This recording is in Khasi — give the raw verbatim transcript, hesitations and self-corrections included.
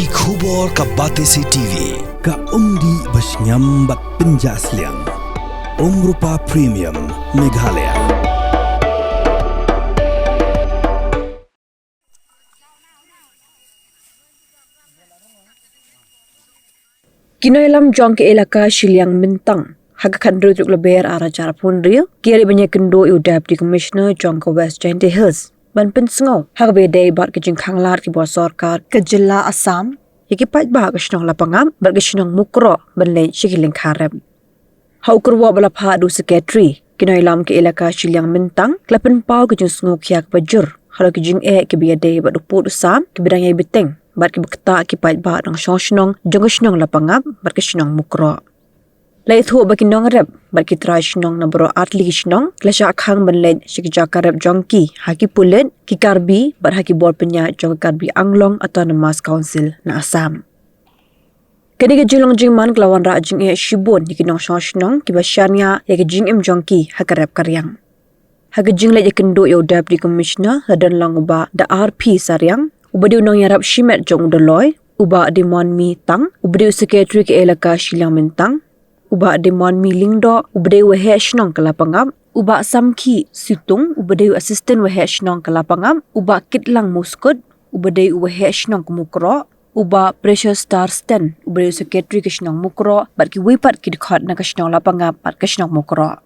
Ki khubor ka Batesi T V, ka umdih ba shngiam bad pynjah sliang. Umrupa Premium, Meghalaya. Ki nongïalam jong ka elaka Shiliang Myntang, ha ka khathynriew tarik Lber arhajar arphew hynriew, ki la leit ban ïakynduh ïa u Deputy Commissioner jong ka West Jaintia Hills ban pynsngew ha kaba ïadei bad ka jingkhanglad kiba sorkar ka jylla Assam ïa ki paidbah ka shnong Lapangap bad ka shnong Mukroh ban leit sha ki lyngkha rep. Ha u kyrwoh ba la phah da u Secretary, ki nongïalam ka elaka Shiliang Myntang ki la pynpaw ka jingsngewkhia kaba jur halor ki jingeh kiba ïadei bad u pud u sam kiba dang ïai bteng bad kiba ktah ki paidbah nongshong shnong jong ka shnong Lapangap bad ka shnong Mukroh. La ïathuh ba ki nongrep bad ki trai shnong na baroh artylli ki shnong ki la shah khang ban leit sha ki jaka rep jong ki ha ki pulit, ki Karbi bad ha ki bor pynïaid jong ka Karbi Anglong Autonomous Council na Assam. Kane ka jinglong jingman ka la wanrah jingeh shibun ïa ki nongshong shnong kiba shaniah ïa ka jingim jong ki ha ka rep ka riang. Ha ka jingleit ïakynduh ïa u Deputy Commissioner la don lang u Bah Da R P Sariang, uba dei u nongïarap shimet jong u Dolloi, u Bah Demon Mi Tang, uba dei u Secretary ka elaka Shiliang Myntang, u Bah Demon Mi Lyngdoh, uba dei u waheh shnong ka Lapangap, u Bah Samki Situng, uba dei u Assistant Waheh Shnong ka Lapangap, u Bah Kitlang Muskut, uba dei u waheh shnong ka Mukroh, u Bah Precious Star Sten, uba dei u Secretary ka shnong Mukroh, bad kiwei pat ki dkhot na ka shnong Lapangap bad ka shnong Mukroh.